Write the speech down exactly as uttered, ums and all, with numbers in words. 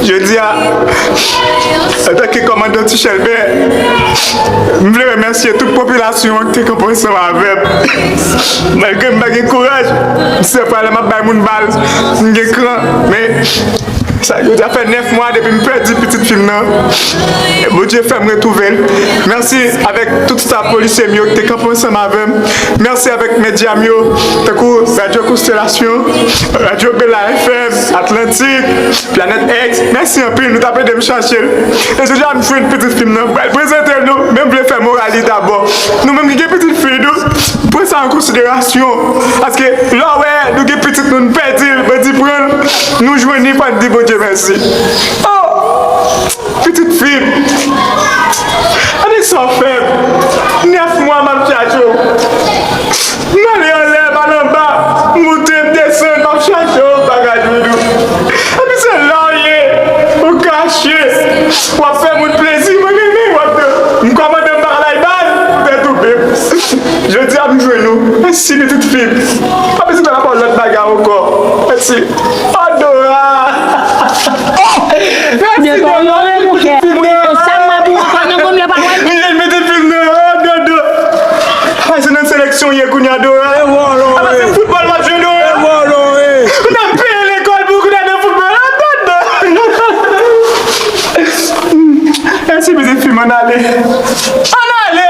Jodi a, antanke kòmandan Ti Chèlbè, m vle remèsye tout popilasyon an ki te kanpe ansanm avè m. Malgre m pa gen kouraj, m se pral m ap bay moun bal, m gen kran, men sa, jodi a fè nèf mwa depi m pèdi pitit fi m nan. Bondye fè m retwouve l. Mèsi avèk tout staf polisye m yo ki te kanpe ansanm avè m. Mèsi avèk medya m yo, tankou Radyo Konstelasyon, Radyo Bela F M, Atlantik, Planèt X. Mèsi anpil, nou t ap ede m chache l. E jodi a m jwenn pitit fi m nan, m pral prezante l nou, men m vle fè moral li dabò. Nou menm ki gen pitit fi nou, pran sa an konsiderasyon. Paske lè w wè nou gen pitit nou, nou pèdi l, bandi pran l, nou jwenn li, fò n di Bondye mèsi. Oh! Pitit fi m, gade sa w fè m. Nèf mwa m ap chache w. M ale anlè, m al anba, m moute, m desann, m ap chache w, bagay doudou. Epi se la w ye, ou kache, w ap fè moun plezi, mwen menm, w ap, m kòmande m pa lay bal, ou te toupe m. Jodi a m jwenn ou, mèsi pitit fi m. Pa bezwen ta pa lòt bagay ankò. Mèsi. Adora! Mèsi, Dora. Mèsi, pitit fi m. Sa m ap ou pa nan konbyen pawòl. Li jwenn pitit fi m nan, oh, Dodo. Ay, se nan seleksyon ye kounye a, Dora. E vòlò, a, se foutbòl m ap jwe, Dora. E vòlò, e. Ou t ap peye lekòl pou ou kounye a nan foutbòl. Ah, Dodo. Mèsi, pitit fi m, ann ale. Ann ale.